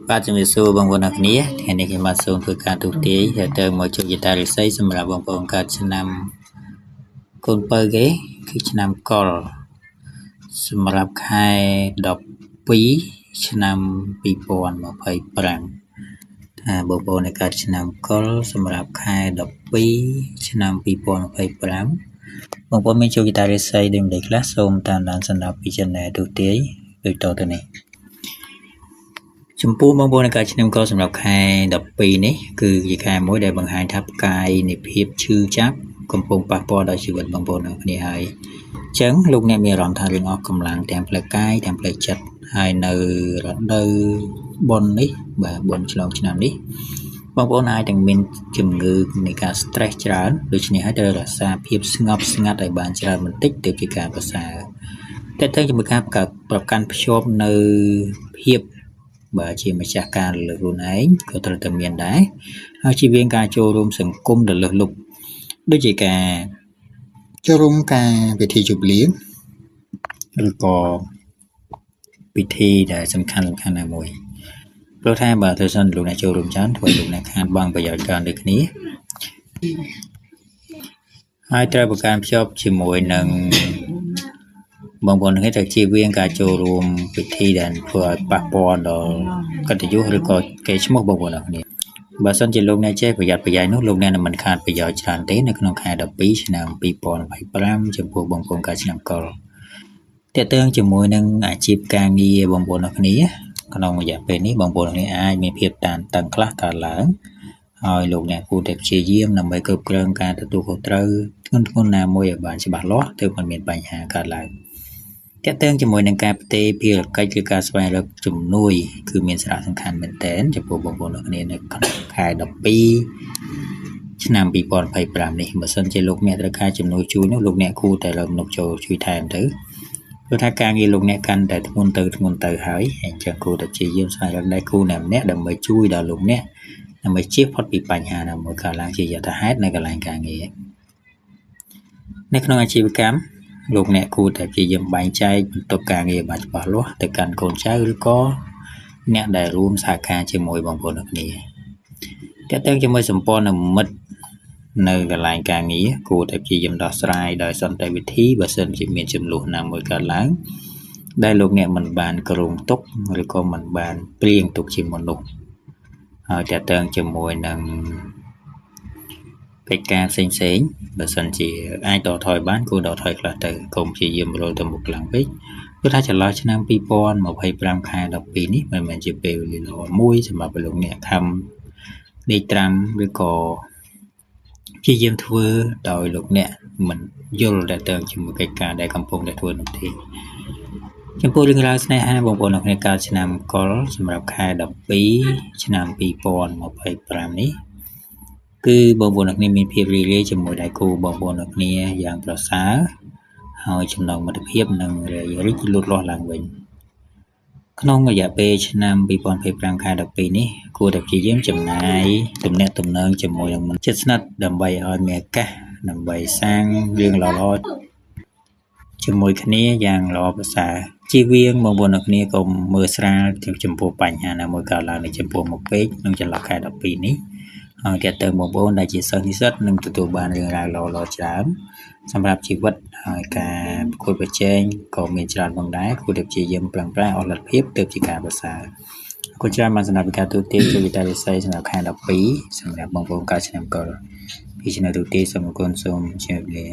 បាទជំរាបសួរបងប្អូនអ្នកគ្នាថ្ងៃនេះខ្ញុំបាទសូមធ្វើការទូទាយទៅមកជោគជតារិស័យសម្រាប់បងប្អូនកើតឆ្នាំកូនពៅគេគឺឆ្នាំកុលសម្រាប់ខែ12ឆ្នាំ2025ថាបងប្អូនដែលកើតឆ្នាំកុលសម្រាប់ខែ12ឆ្នាំ2025បងប្អូនមានជោគជតារិស័យដូចម្តេចខ្លះសូមតាមដានសម្រាប់ពី Channel ទូទាយដូចតទៅនេះចំពោះបងប្អូនในការឆ្នាំកសម្រាប់ខែ12នេះគឺជាខែមួយដែលបង្ហាញថាផ្កាយនៃភាពឈឺចាប់កំពុងប៉ះពាល់ដល់ជីវិតបងប្អូនទាំងគ្នាហើយអញ្ចឹងលោកអ្នកមានអារម្មណ៍ថារឿងអស់កម្លាំងទាំងផ្លូវកាយទាំងផ្លូវចិត្តហើយនៅរដូវបុណ្យនេះបាទបុណ្យឆ្លងឆ្នាំនេះបងប្អូនអាចនឹងមានជំងឺនៃការ stress ច្រើនដូច្នេះហើយត្រូវរក្សាភាពស្ងប់ស្ងាត់ឲ្យបានច្រើនបន្តិចទើបជាការប្រសើរតែទៅជាមួយការប្រកាន់ភ្ជាប់នៅភាពបាទជាម្ចាស់ការលើខ្លួនឯងក៏ត្រូវតែមានដែរហើយជៀសវាងការចូលរួមសង្គមដែលលើសលប់ដូចជាការចូលរួមការពិធីជប់លៀងឬក៏ពិធីដែលសំខាន់សំខាន់ណាមួយព្រោះថាបើទោះសិនលោកអ្នកចូលរួមច្រើនធ្វើឲ្យលោកអ្នកខាតបង់ប្រយោជន៍ច្រើនដូចគ្នាហើយត្រូវប្រកាន់ភ្ជាប់ជាមួយនឹងបងប្អូនគ្នាត្រូវជៀសវាងការចូលរួមពិធីដែលធ្វើឲ្យប៉ះពាល់ដល់កិត្តិយសឬក៏កេរ្តិ៍ឈ្មោះបងប្អូនទាំងគ្នាបើសិនជាលោកអ្នកចេះប្រយ័ត្នប្រយែងនោះលោកអ្នកនឹងមិនខាតប្រយោជន៍ច្រើនទេនៅក្នុងខែ12ឆ្នាំ2025ចំពោះបងប្អូនកើតឆ្នាំកុលតើតើជាមួយនឹងអាជីពការងារបងប្អូនទាំងគ្នាក្នុងរយៈពេលនេះបងប្អូនទាំងគ្នាអាចមានភាពតានតឹងខ្លះកើតឡើងហើយលោកអ្នកគួរតែព្យាយាមដើម្បីគ្រប់គ្រងការទទួលខុសត្រូវធ្ងន់ធ្ងរណាមួយឲ្យបានច្បាស់លាស់ទើបមិនមានបញ្ហាកើតឡើងទាក់ទងជាមួយនឹងការផ្ទេរភារកិច្ចឬការស្វែងរកជំនួយគឺមានសារៈសំខាន់មែនទែនចំពោះបងប្អូនទាំងគ្នានៅក្នុងខែ12ឆ្នាំ2025នេះបើសិនជាលោកអ្នកត្រូវការជំនួយជួយនោះលោកអ្នកគួរតែរកមនុស្សចូលជួយថែមទៅព្រោះថាការងារលោកអ្នកកាន់តែធ្ងន់ទៅធ្ងន់ទៅហើយអញ្ចឹងគួរតែព្យាយាមស្វែងរកដៃគូណាម្នាក់ដើម្បីជួយដល់លោកអ្នកដើម្បីជៀសផុតពីបញ្ហាណាមួយកើតឡើងជាយថាហេតុនៅកន្លែងការងារនៅក្នុងអាជីវកម្មលោកអ្នកគួរតែព្យាយាមបែងចែកបន្ទុកការងារបានច្បាស់លាស់ទៅកាន់កូនចៅឬក៏អ្នកដែលរួមសហការជាមួយបងប្អូនទាំងគ្នាទាក់ទងជាមួយសម្ព័ន្ធមិត្តនៅកន្លែងការងារគួរតែព្យាយាមដោះស្រាយដោយសន្តិវិធីបើសិនជាមានចំនួនណាមួយកើតឡើងដែលលោកអ្នកមិនបានគ្រោងទុកឬក៏មិនបានព្រៀងទុកជាមុននោះហើយទាក់ទងជាមួយនឹងកិច្ចការផ្សេងផ្សេងបើសិនជាអាចដកថយបានគួរដកថយខ្លះទៅកុំព្យាយាមរលទៅមុខខ្លាំងពេកព្រោះថាចន្លោះឆ្នាំ2025ខែ12នេះមិនមែនជាពេលវេលាល្អមួយសម្រាប់លោកអ្នកខំដេកត្រាំឬក៏ព្យាយាមធ្វើដោយលោកអ្នកមិនយល់ដែលទៅជាមួយកិច្ចការដែលកំពុងតែធ្វើនោះទេចំពោះរឿងរ៉ាវស្នេហាបងប្អូននៅក្នុងកាលឆ្នាំកុលសម្រាប់ខែ12ឆ្នាំ2025នេះគឺបងប្អូនអ្នកគ្នាមានភាពរីករាយជាមួយដៃគូបងប្អូនអ្នកគ្នាយ៉ាងប្រសើរហើយចំណងមិត្តភាពនឹងរីកលូតលាស់ឡើងវិញក្នុងរយៈពេលឆ្នាំ2025ខែ12នេះគួរតែព្យាយាមចំណាយទំនាក់ទំនងជាមួយនឹងមនុស្សជិតស្និទ្ធដើម្បីឲ្យមានឱកាសដើម្បីសាងរឿងល្អៗជាមួយគ្នាយ៉ាងល្អប្រសើរជៀសវាងបងប្អូនអ្នកគ្នាកុំមើលស្រាលចំពោះបញ្ហាណាមួយកើតឡើងនៅចំពោះមុខពេកក្នុងចន្លោះខែ12នេះហើយទាក់ទងបងប្អូនដែលជាសិស្សនិស្សិតនឹងទទួលបានរឿងរ៉ាវល្អៗច្រើនសម្រាប់ជីវិតហើយការប្រកួតប្រជែងក៏មានច្រើនផងដែរគួរតែព្យាយាមប្រឹងប្រែងអស់លទ្ធភាពទើបជាការប្រសើរអរគុណច្រើនបានសម្រាប់ការទូទាយជួយវិតារិស័យសម្រាប់ខែ12សម្រាប់បងប្អូនកើតឆ្នាំកុលពីឆ្នាំទូទាយសូមអរគុណសូមជម្រាបលា។